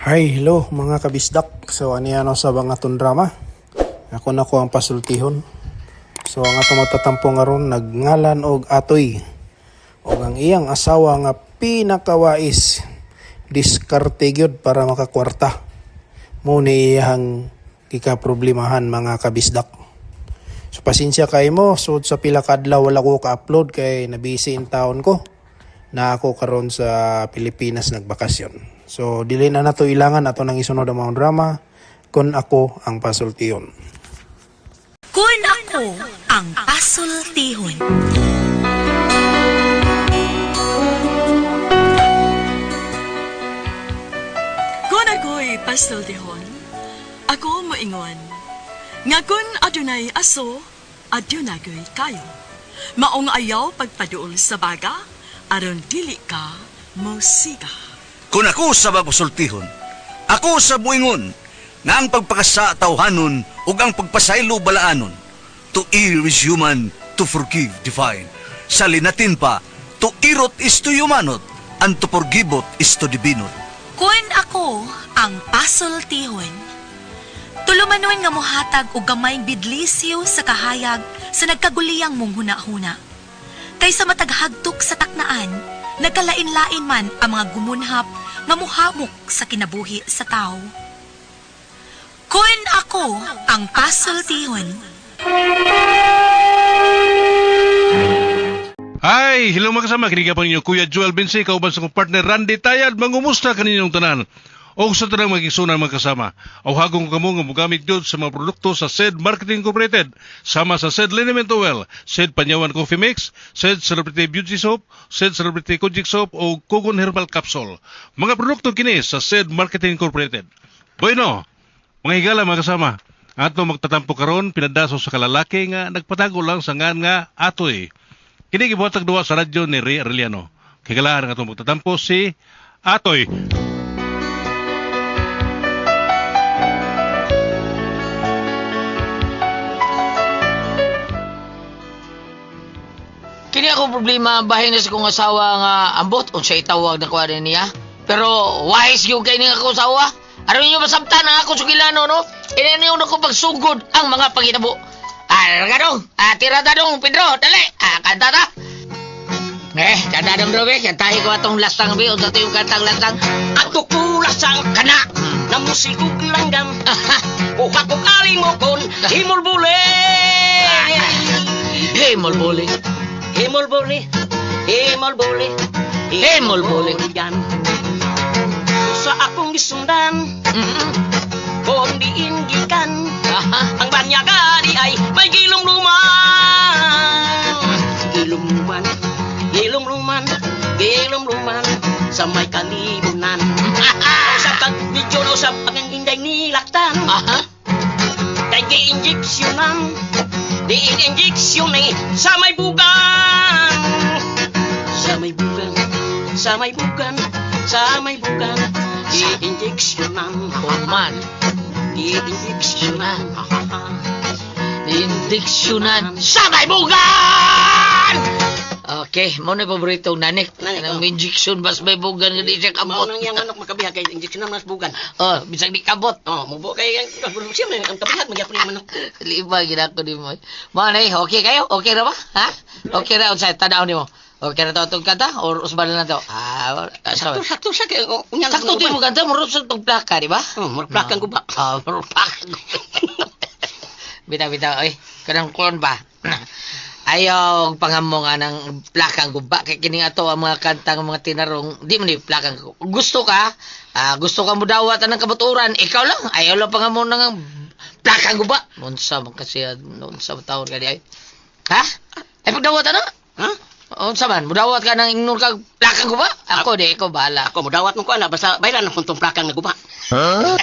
Hi, hello mga kabisdak. So ani ano sa mga atong drama. Ako na ko ang pasultihon. So ang atong matatampo ngaron nagngalan og Atoy. Og ang iyang asawa nga pinakawais diskarte gyud para makakwarta. Mo ni iyang gikaproblemahan, mga kabisdak. So pasensya kay mo, sud sa pila ka adlaw wala ko ka-upload kay nabisi in taon ko na ako karon sa Pilipinas nagbakasyon. So dili na nato ilangan, ato nang isunod ang mga drama, Kung Ako ang Pasultiyon. Kun Ako ang Pasultihon. Kung ako'y pasultihon, ako moingon nga kun adunay aso, adunay kayo. Maong ayaw pagpaduol sa baga, aron dili ka mosiga. Kung ako sa mapasultihon, ako sa buingon, nga ang pagpakasa tawhanon ug ang pagpasaylo balaanon. To err is human, to forgive divine. Sa linatin pa, to irot is to humanot, and to forgiveot is to divinot. Kun Ako ang Pasultihon. Tulumanon nga mohatag og gamayng bidlisyo sa kahayag sa nagkaguliyang mong huna-huna. Kaysa mataghagtok sa taknaan, nagkalain-lain man ang mga gumunhap nga muhamok sa kinabuhi sa tao. Kun Ako ang Pasultihon. Hi! Hello mga kasama, kiniga po ninyo Kuya Joel Binsi, kauban sa kong partner Randy Tayad, mangumusta kaninyong tanan. O sa tanang magigsunan mga kasama, awhagong kamo nga mogamit gyud sa mga produkto sa SED Marketing Incorporated, sama sa SED Liniment Oil, SED Panyawan Coffee Mix, SED Celebrity Beauty Soap, SED Celebrity Kojic Soap o Kogon Herbal Capsule. Mga produkto kini sa SED Marketing Incorporated. Bueno, mga higala mga kasama, ato magtatampo karon pinadaso sa kalalaki nga nagpatago lang sa ngan nga Atoy. Kini gibuhatag duwa sa radyo ni Ray Arellano. Higalaan ang atong magtatampo, si Atoy. Kini ako problema bahin na sa kong asawa nga ambot unsay tawag na kuha niya. Pero wise gyud kay ning akong asawa. Aron ninyo masabtan ang ako sugilano, no? Ini niyo na ko pagsugod ang mga pangitabo. Ah, gadong, ah, tira ta dong, Pedro, dali. Ah, kanta ta. Eh, kanta dong bro, be. Kantahi ko atong lastang, be. Unsa to yung kantang lastang? Ato kulasang Kana. na musikog langgam. Buka kog alimokon, himulbuli. Hey, molboli. Himulbuli, himulbuli, Himulbuli. Yan. Sa akong gisundan, kon diin gikan, ang banyaga di ay may gilumluman. Gilumluman, gilumluman, gilumluman sa may kalibunan. Usap kang medyo usap ang inday nilaktan. Kay gi-injeksyonan, di-injeksyon eh, sa may bugan. Sa may bugan, sa may bugan, sa may bugan, di-injeksyonan. Kuman. Di-injeksyonan. Indiksyonan sa may bugan! Okay, mo na paborito nanik. Nanik, Nang oh. injection bas may bugan nga di siya Mao kabot. nang iyang manok makabihag kay injeksyonan mas bugan. Oh, bisag di kabot. Oh, mubo kay ang siya man ang kabihag magyapon yung manok. Lima gid ako ni mo. Mo na eh, okay kayo? Okay ra ba? Ha? Okay ra unsay tanaw nimo? Okay ra to atong kanta or usban na to? Ah, Sakto sakto sa kay oh, unya lang Sakto din mo kanta, murot sa tong plaka, di ba? Oh, murag plakang guba. Ah, murag plakang guba. Bitaw, bitaw, oy. Kanang kuwan ba? Ayaw panghamo nga ng plakang guba. Kay kini ato ang mga kanta ng mga tinarong, di man ni plakang guba. Gusto ka, ah, gusto ka mo dawat ang kabaturan, ikaw lang. Ayaw lang panghamo ng plakang guba. Unsa man kasi, unsa man taon ka di ay. Ha? Ay pagdawat ano? Ha? Unsa man, mudawat ka ng ingnon ka plakang guba? Ako di, ikaw bahala. Ako mo dawat mo ko ana basta bayran ang puntong plakang naguba. Huh?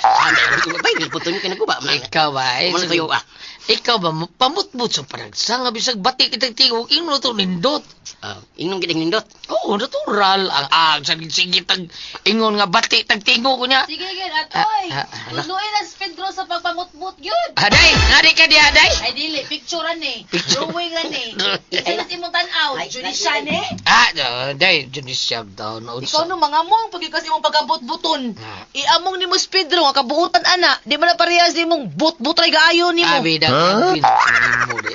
Bayran puntong yung kinaguba. Ikaw ba? Eh, Mo na tayo ah. Ikaw ba, pamutmut sa panagsa nga bisag bati kitang tingog, ingno to nindot. Ah, ingnon gid ang nindot. Oo, natural. Ang ang sige sige tag ingon nga bati tag tingog ko niya. Sige, gyud, atoy. Ah, ah, ala. Tudloin ang si Pedro sa pagpamutmut gyud. Aday, ngari ka di aday. Ay dili, picture ni. Drawing ra ni. Isa na imong tan-aw. Ay, Judicial siya ni. Ah, day, dyan siya daw. Ikaw no mga mong pag kasi imong pagambot-buton. Iamong nimo si Pedro nga kabuotan ana, di man na parehas nimong but-butray gaayo nimo. Abi da huh?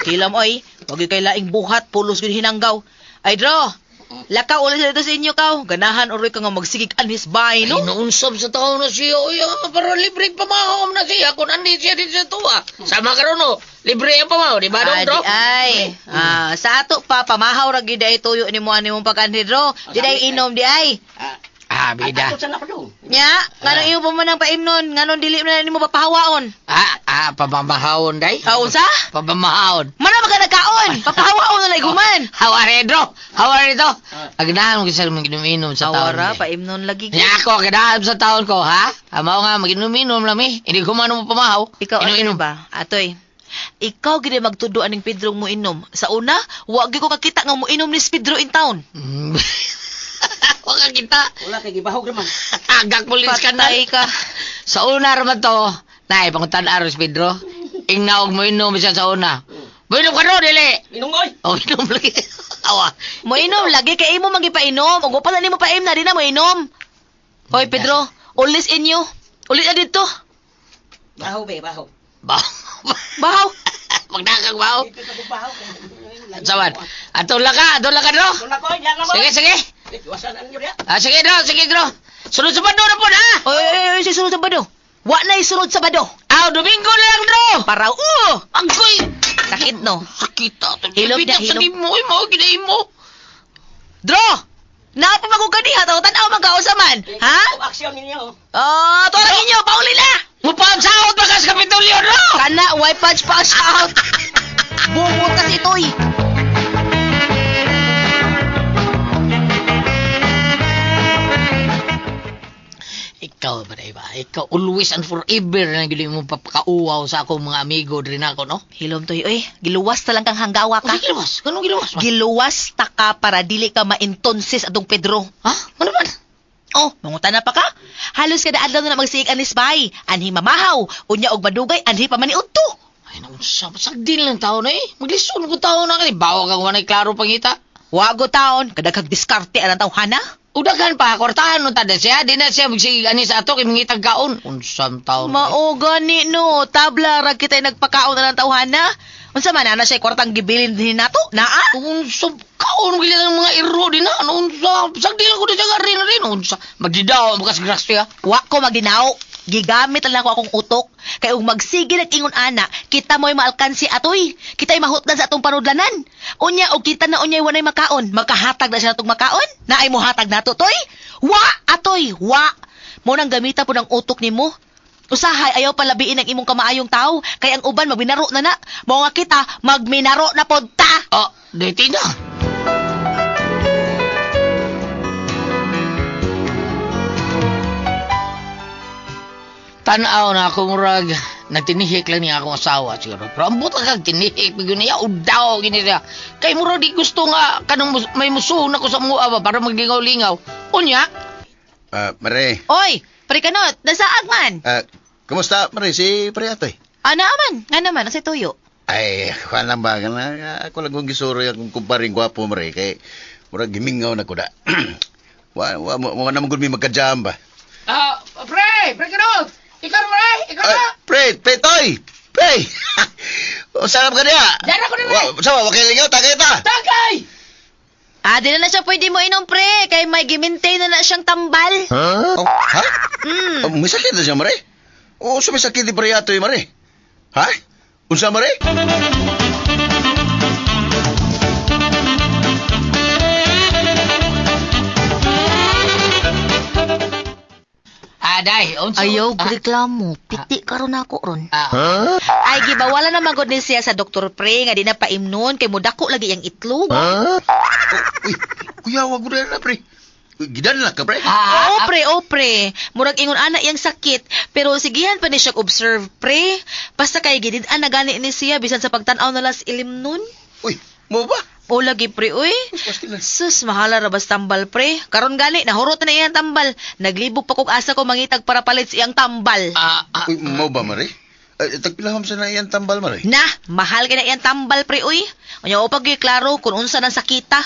Kilam oy, wag kay laing buhat pulos gyud hinanggaw. Ay dro, lakaw ulit dito sa inyo kaw. Ganahan uroy ka nga magsigig anis bay No? no. Ay, naunsab sa taon na siya. Uy, para libre pamahom na siya. Kung andi siya dito sa tuwa. Sama ka ron, no? Libre ang pamahaw, di ba, Ah, dong, di dro? ay. Ah, sa ato pa pamahaw ra gyud ay tuyo nimo ani mong pag-anhi dro. Di ay inom di ay. Ah, bida. Ato saan ako dong. Nya, nganong imo pa man ang paimnon, nganong dili man na nimo papahawaon? Pamamahawon, day. Ah, unsa? Pamamahawon. Mana ba ka nagkaon? Papahawaon na lang human. How are you, dro? How are you, to? Agnahan mo kasi mag-inom-inom sa taon. Awara, day. paimnon lagi. Nya ako, agnahan sa taon ko, ha? Amaw nga, mag-inom-inom lami. Hindi ko man mo pamahaw. Ikaw ano Inom-inom. ba? Atoy. Ikaw gid magtudo aning Pedro mo inom. Sa una, wa gyud ko kakita nga mo inom ni si Pedro in town. Wala kita. Wala kay gibahog naman. Agak pulis ka na. Patay ka. Sa una raman to, nay, pangutan aros, Pedro. Ingnaog mo inom siya sa una. Mo inom ka ro, dili. Inom oy. O, inom lagi. Awa. Mo inom lagi kay imo mangipainom. Ug pa na nimo paim na di na mo inom. Hoy Pedro, ulis inyo. Ulit na dito. Baho be, baho. Baw. Bahaw. Magdakag baw. Dito sa baho. Sawan. Ato lang ka, ato lang ka, dro. Wala ko, yan lang Sige, sige. Iwasan ang inyo diya. Ah, sige, dro, sige, dro. Sunod sa bando na po, ha? Oy, oy, oy, oy, sunod sa bado. Wa na isunod sa bado. Aw, Domingo na lang, dro. Paraw. Angkoy. Sakit no. Sakit ato. Hilom na, Bitak sa hilom. nimo, oy, mao ginaim mo. Dro! Napa magugani ha, tan-aw magkausa man. Ha? Aksyon ninyo. Oh, tuwa inyo, pauli na. Mupaam sahod pa ka sa Kapitolyo, dro. Kana, why punch pa out. Bumutas itoy. Ikaw ba ba? Ikaw always and forever na gid mo papakauwaw sa akong mga amigo diri nako, no? Hilom toy, oy. Giluwas ta lang kang hanggawa ka. Ano giluwas? Ganong giluwas? man? Giluwas ta ka para dili ka maintonsis atong Pedro. Ha? Ano man? Oh, mangutan na pa ka? Halos kada adlaw na magsiig anis bay. Anhi mamahaw, unya og madugay, anhi pa maniudto. Ay, naunsa, sagdin lang tao na eh. Maglison ko tao na kay bawa kang wanay klaro pangita. Wago taon, kadaghag diskarte anang tawhana. Udagan pa, kwartahan nun tada siya. Di na siya magsige ani sa ato kay mangitag kaon. Unsam taon. Mao gani no, tabla ra kita'y nagpakaon na ng tawhana. Unsa man ana siya kwartang gibilin din nato? Naa? Unsa kaon gid ang mga iro din na. Ano unsa? Sagdin lang ko di siya rin rin. Unsa? Magdidaw mo kas grasya. Wa ko magdinaw. Gigamit lang ako akong utok. Kay ug magsige nag-ingon ana, kita mo'y maalkansi atoy. Kita'y mahutdan sa atong panudlanan. Unya og kita na unya'y wanay makaon. Makahatag na siya natong makaon. Naay mohatag nato toy. Wa atoy, wa. Mo nang gamita po ng utok nimo. Usahay ayaw palabiin ang imong kamaayong tao kay ang uban magbinaro na na. Mao nga kita magminaro na pod ta. Oh, dito na. Tanaw na ako murag nagtinihik lang niya akong asawa siguro. Pero ang buta kag tinihik gyud niya udaw gini siya. Kay murag di gusto nga kanang may musuhon ako sa mua ba para maglingaw-lingaw. Unya, Ah, Mare. Oy, pre kanot, nasaag man. Ah, kumusta, Mare? Si Pre Atoy. Ana man, nga naman asa tuyo. Ay, kuan lang ba? Kana, ako lang kong gisuro yung kumparing gwapo, Mare. Kay, murag gimingaw na ko da. Wa, wa, wa, wa naman gud mi magka-jam ba? Ah, pre, pre kanot. Ikaw pre, ikaw Ay, pre, pre, toy! Pre! Sarap ka niya! Diyan ako na, pre. Wa, sawa, wa kay lingaw, tagay ta! Tagay! Ah, di na na siya pwede mo inom, pre. Kay may gimintain na na siyang tambal. Oh, ha? Mm. Oh, may sakit na siya, Mare? Oo, so may sakit ni Pre Atoy, Mare. Ha? Unsa, Mare? Ah, day, unsa? Ayaw, Ah, reklamo. Piti karon ako ron. ah, Ay, gibawala na magod ni siya sa doktor pre nga di na paimnon kay mudako lagi ang itlog. Oh, uy, kuya, wag mo na na, pre. Uy, gidan lang ka, pre. ah, Oo, pre, oo, pre. Murag ingon ana iyang sakit, pero sigihan pa ni siya observe, pre. Basta kay gidid-an na gani ni siya bisan sa pagtan-aw na las ilim nun. Uy, mo ba? O lagi pre, uy. Sus, mahala ra bas tambal pre. Karon gani nahurot na iyang tambal. Naglibog pa kog asa ko mangitag para palit sa iyang tambal. ah, ah. Uy, mo ba, Mare? Ay, tagpilahom sa na iyang tambal, Mare. Na, mahal kay na iyang tambal pre uy. Unya o pag klaro kung unsa nang sakita.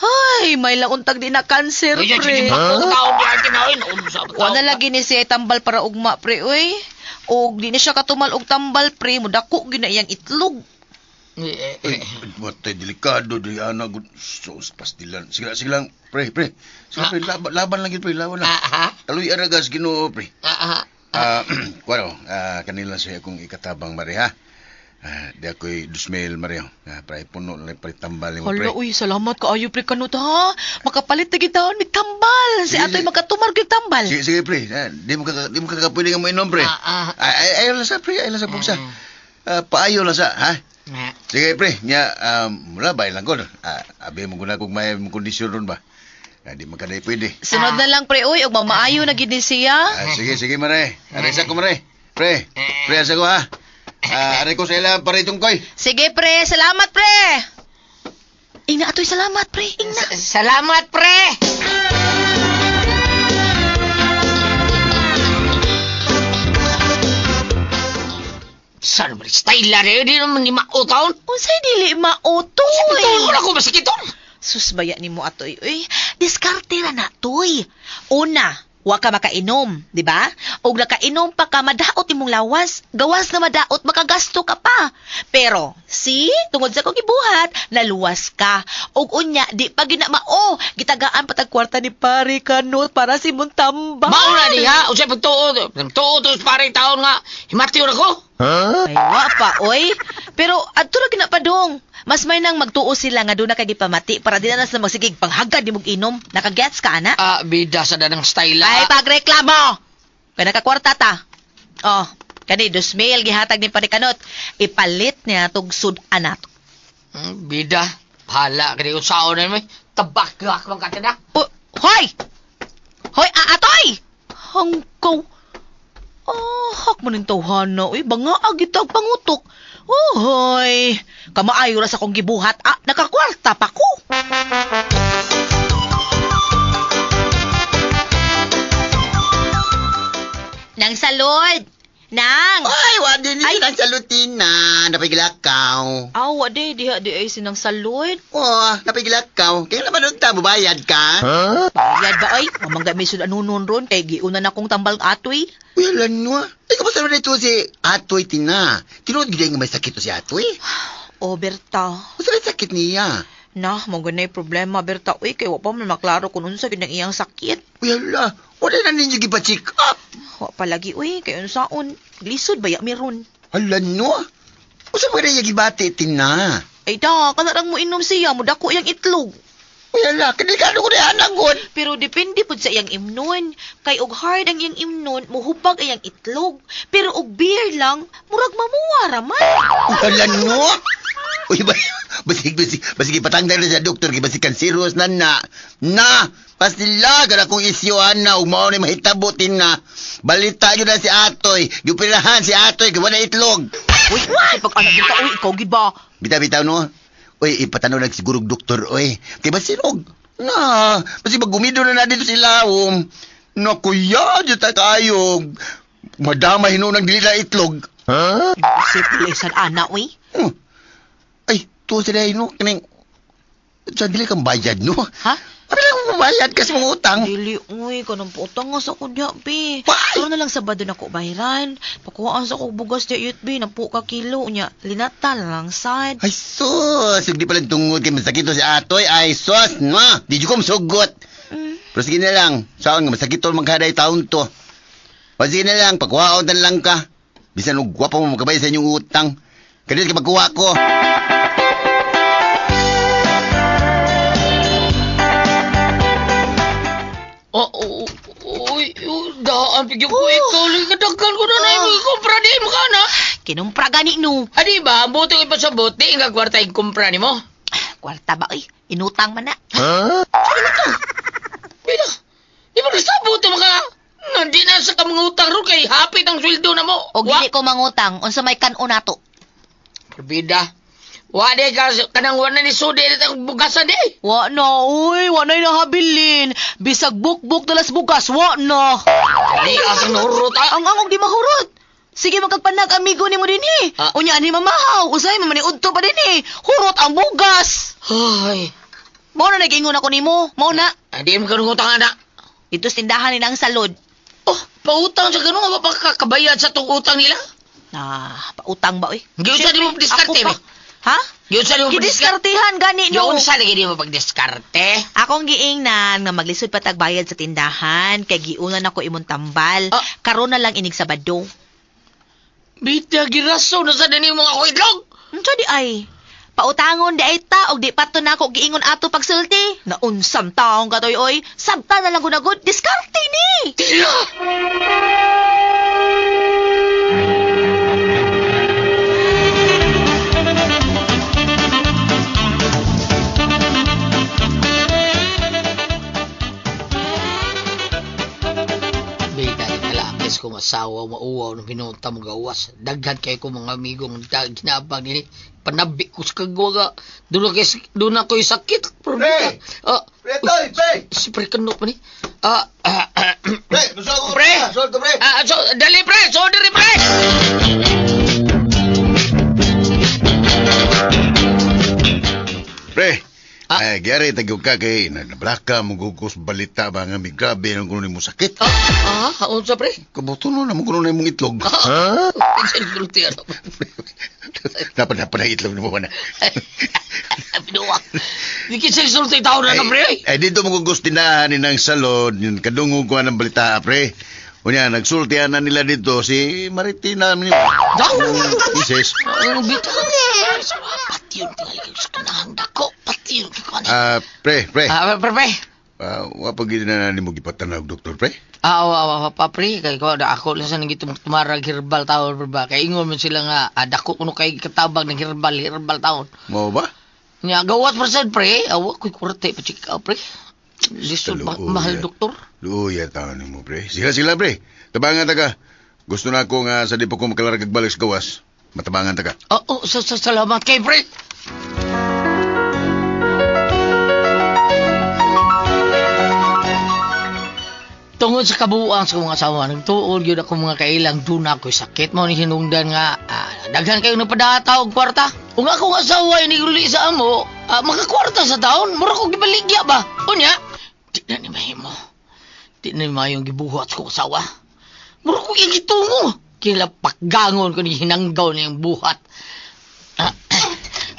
Ay, may launtag di na cancer Uy, pre. sige, bako taon di ang kinawin. Unsa ba Wa na taon? lagi ni siya tambal para ugma pre uy. Og di na siya katumal og tambal pre, mudako gyud na iyang itlog. Eh, eh, Uy, eh. matay, delikado di ana gud. Sus, pastilan. Sige lang, sige lang, pre, pre. Sige, pre, laban, laban lang yun, pre, laban lang. Ah, ah, Taloy aragas Ginoo, pre. ah, ah. Ah, kuwaro, kanila siya akong ikatabang, Mare, ha? Ah, di ako'y dusmil, Mare. Ah, pre, puno lang, pre, tambal mo, pre. Hala uy, salamat kaayo pre kanut ha. Makapalit na gid taon mig tambal. Si Sige, atoy sige. makatumar gyud tambal. Sige, sige, pre. Ah, di mo kakapwede nga mo inom, pre. Ah, ah. Ay, ay, ayaw lang sa, pre. Ayaw lang sa pugsa. Ah, paayo lang sa, ha? Ah. Sige, pre. Nya, mula, bayan lang ko. Ah, abi mo guna kung may kondisyon ron ba? Ah, di man kaday pwede. Sunod na lang pre uy, ug mamaayo na gid ni siya. Ah, sige, sige, Mare. Aray sa ko, Mare. Pre, pre, asa ko, ha? Ah, aray ko sa ila, pare tungkoy. Sige pre, salamat pre. Ingna atoy salamat pre, ingna. Salamat, pre! Saan ba style na rin? Di naman ni mautaon. Unsay dili mautoy? Ito na ko masakiton. Sus baya nimo atoy uy. Diskarte ra na toy. Una, wa ka makainom, di ba? Og nakainom pa ka madaot imong lawas. Gawas na madaot makagasto ka pa. Pero si tungod sa kong gibuhat, naluwas ka. Og unya di pa gina mao, gitagaan pa tag kwarta ni pare kanot para si mong tambal. Mauna diha, usay pagtuo. Tuo to pare taon nga. Himatiw na ko. Ay, wa pa, oy. Pero adto ra gina pa dong. Mas may nang magtuo sila nga doon na kay gipamati para di na na sila magsigig panghagad nimog inom. Nakagets ka ana? Ah, bida sa danang style. Ay pagreklamo. Kay nakakwarta ta. Oh, kani 2,000 gihatag ni Parikanot. Ipalit niya tug sud-an nato. Bida. Hala, kani usaon na may tabak ka man ka na. Oh, hoy! Hoy, aatoy! Hangkaw. Oh, hak mo ning tawhana. Uy, banga agitag pangutok. Oh, hoy. Kamaayo ra sa akong gibuhat. Ah, nakakwarta pa ko. Nang salod. Nang. Ay, wa din Ay. ni salutin na. Napigilakaw. Aw, di diha di ay sinang salod. Oh, napigilakaw. Kaya naman unta, mubayad ka? Bayad ba ay? Mamangga may sudanunon ron kay giuna na kong tambal atoy. Uy, alam no. Ay, kamusta naman ito si Atoy Tina? Tinuod gid nga may sakit to si Atoy. Oh, Berta. Unsa may sakit niya? Na, mo ganay problema Berta. Uy, kay wa pa man maklaro kung unsa gyud ang iyang sakit. Uy, ala. Wala na ninyo gipa-check up. Wa pa lagi uy, kay unsaon? Lisod ba ya meron? Ala no. Unsa pa niya gibati Tina? Ay da, kana lang mo inom siya, mo dako iyang itlog. Uy, ala, kadelikado ko na anak god. Pero depende pud sa iyang imnon. Kay og hard ang iyang imnon, mohubag iyang itlog. Pero og beer lang, murag mamuwa ra man. Uy, ala no. Uy, ba, basig, basig, basig, ipatanggal na sa doktor, kay basig kanseros na na. Na, pasila, gara kong isyuan na, ug mao ni mahitabo na. Balita yun na si Atoy, gupirahan si Atoy, kay wala itlog. Uy, what? Pag anak kita, uy, ikaw gid ba? Bitaw, bitaw, no? Uy, ipatanaw lang siguro og doktor, uy. Kay basinog. Na, basig magumido na na dito sila, um. Nakuya, dyan tayo kayo. Madama hinunang dili na itlog. Imposible sad ana, uy. Ay, tuwa sila no? Kaning, sa dili kang bayad, no? Ha? Ano lang bayad kasi mga utang? Dili, uy, kanang pautang nga sa kudya, be. Why? Pero na lang Sabado na ko bayaran. Pakuhaan sa kog bugas di yut, be, nampu ka kilo nya. Linata na lang sad. Ay, sus! Hindi pala tungod kay masakit to si Atoy. Ay, sus! No! Di ko masugot. Pero sige na lang. Saan nga, masakit to maghaday taon to. O sige na lang, pagkuhaon na lang ka. Bisan og gwapo mo makabay sa inyong utang. Kanil ka magkuha ko. Oh, oh, uy, uy, daan pigyo ko ikaw lagi kadaghan ko na na imong kumpra di mo ka na. Kinumpra gani no. Adi ba, ang buti ko ipasabot, di nga kwarta yung kumpra nimo. Kwarta ba, uy? Inutang man na. Bila, di ba nasabot mo ka? Nandi na sa kamang utang ron kay hapit ang sweldo na mo. O dili ko mangutang, unsa may kan-o nato. Bida. Wa di ka kanang wa na ni sudi ang bugasan di. Wa na, uy, wa na nahabilin. Bisag bukbuk dalas bugas, wa na. Dali asang nahurot ah. Ang angog di mahurot. Sige magkagpanag amigo nimo dinhi. Ah. Unya ani mamahaw, usay man ni udto pa dinhi. Hurot ang bugas. Hoy. Mao na nag-ingon ako nimo. Mao na. Di mo kanong utang ana. Dito sa tindahan nila ang salod. Oh, pautang sa ganun, wa pa kakabayad sa tong utang nila. Ah, pautang ba oy? Giunsa di mo Siyempre, diskarte, ako pa. be? Ha? Giunsa di mo pagdiskarte. Gidiskartehan gani no. Giunsa lagi di mo pagdiskarte. Akong giingnan nga maglisod pa tag bayad sa tindahan kay giunan ako imong tambal. Ah. Karon na lang inig Sabado. Bita giraso na sa dinhi mo ako itlog. Unsa di ay? Pautangon di ay ta og di pato na ako giingon ato pagsulti. Naunsam taong katoy oy. Sabta na lang gunagod, diskarte ni. Tila. Bita di kalakis kong asawa mauwaw ng pinunta mo gawas. Daghan kay ko mga amigo ng ginabang nini. Panabi ko sa kagwaga. Doon na doon na ko'y sakit. Pero Pre! bita- Ah, Pre, toy, pre! si Pre Kanok pa ni. Ah, ah, ah, Pre, musuha ko. Pre! Suha ko, pre! Ah, so, dali pre! So, dali pre! Pre, Ah. ay, gyari tagyog ka kay nablaka mo gugos balita ba nga may grabe nang kuno nimo sakit. Ah, ah, unsa pre? Kabuto no namo kuno na imong itlog. Ha? Pinsan ano. Dapat dapat na itlog nimo na. Pinuwa. Di kinsa sulti taon na na pre. Ay, dito mo gugos tindahan ni ng salon, yun kadungog ko ng balita pre. Unya nagsultihan na nila dito si Maritina ni. Isis. Ang bita. Pati yun tingali sa kanahang dako. Pati yun kikuan. Ah, pre, pre. Ah, pre, pre. Ah, wa pa gid na nimo gipatanaw doktor pre. Ah, wa wa pa pre kay ko da ako lang sa nang tumarag herbal taon pre ba. Kay ingon man sila nga ah, dako kuno kay katabang ng herbal herbal taon. Mao ba? Nya gawat pre sad pre. Awa ko'y kurte pa chika pre. Lisod Taluoy, mahal ah. doktor. Luya taon nimo pre. Sila sila pre. Tabangan ta ka. Gusto na ako nga sa di pa ko makalarag balik sa gawas. Matabangan ta ka. Oo, sa, sa, salamat kay pre. Tungod sa kabuuan sa mga asawa, nagtuol yun ako mga kailang doon ako'y sakit. Mao ni hinungdan nga, ah, daghan kayo napadata og kwarta. Kung akong asawa iniguli sa amo, ah, makakwarta sa taon, mura ko gibaligya ba? Unya, di na ni mahimo. Di na ni mayong gibuhat sa kong asawa. Mura ko gigitungo. Kila pakgangon ko ni hinanggaw niyang buhat. Ah,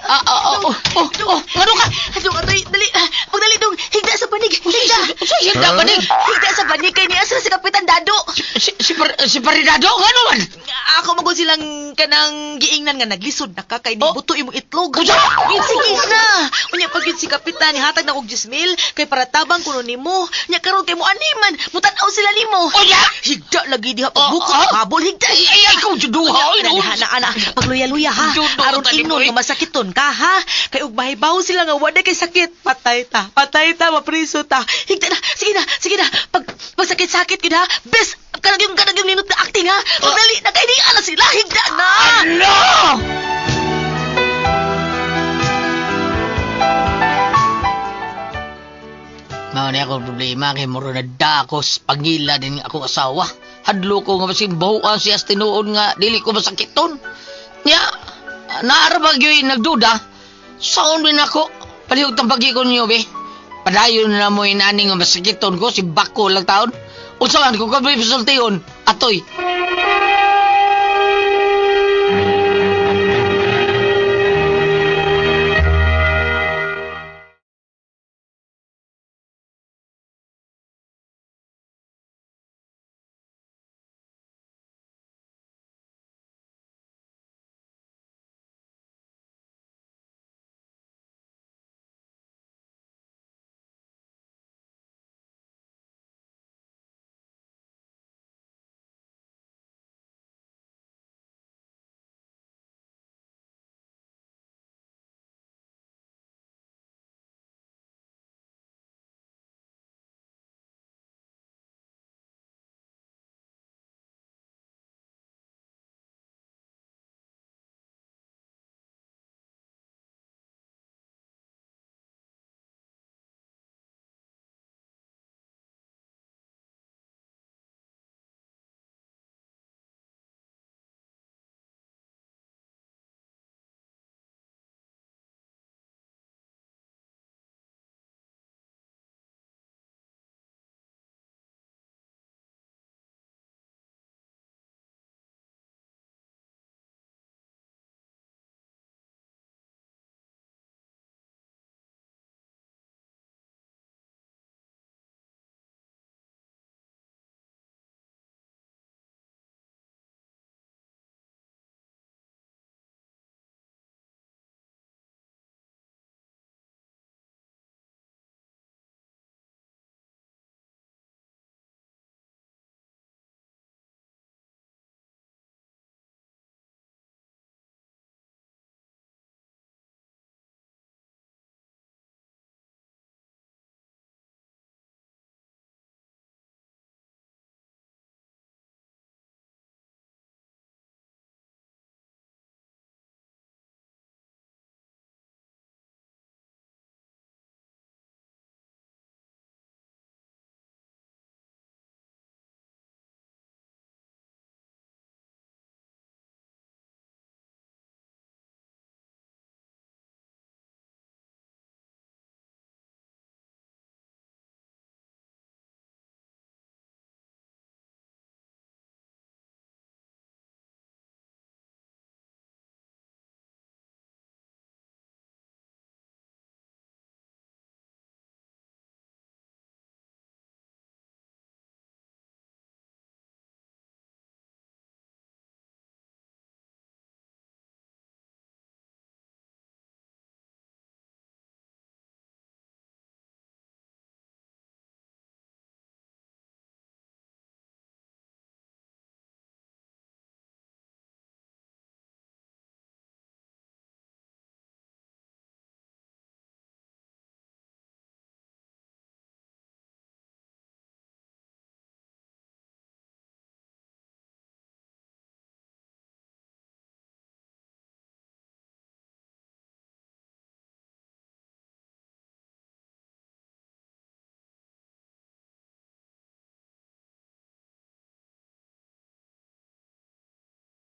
ah, ah, oh, oh, oh, ngano ka? Adong atoy, dali. ah, Pagdali dong, higda sa panig. Higda. Usa higda panig? Higda sa panig kay niya sa si Kapitan Dado. Si, si, Par, si Paridado, ngano man? Ako magod silang kanang giingnan nga naglisod na ka kay Oh. nibuto imong itlog. Unsa? Sige na. Unya pag yun si Kapitan hatag na og 10,000 kay para tabang kuno nimo. Nya karon kay mo animan, mutan-aw sila nimo. Unya? Higda lagi diha pagbuka Oh, oh. habol higda. Ay, ay, ay, ikaw, juduha, oy, Ana, ana, ana, pagluya-luya ha. Judo, Aron tani ingnon mo, eh. nga masakiton ka ha. Kay ug mahibaw sila nga wala kay sakit. Patay ta, patay ta, mapriso ta. Higda na, sige na, sige na. Pag pagsakit-sakit gid ha. Best kanag yung ninot na acting ha. Pagdali na kay di ala sila higda na. Ano? Mao ni ako problema kay muro na da ako sa pangila din akong asawa. Hadlo ko nga basin bahuan siya sa tinuod nga dili ko masakiton. Nya, naara ba gyud nagduda? Saon din ako? Palihog tambagi ko niyo be. Padayon na mo inani nga masakiton ko si bako lang taon. Unsa man ko kabi sultihon? Atoy.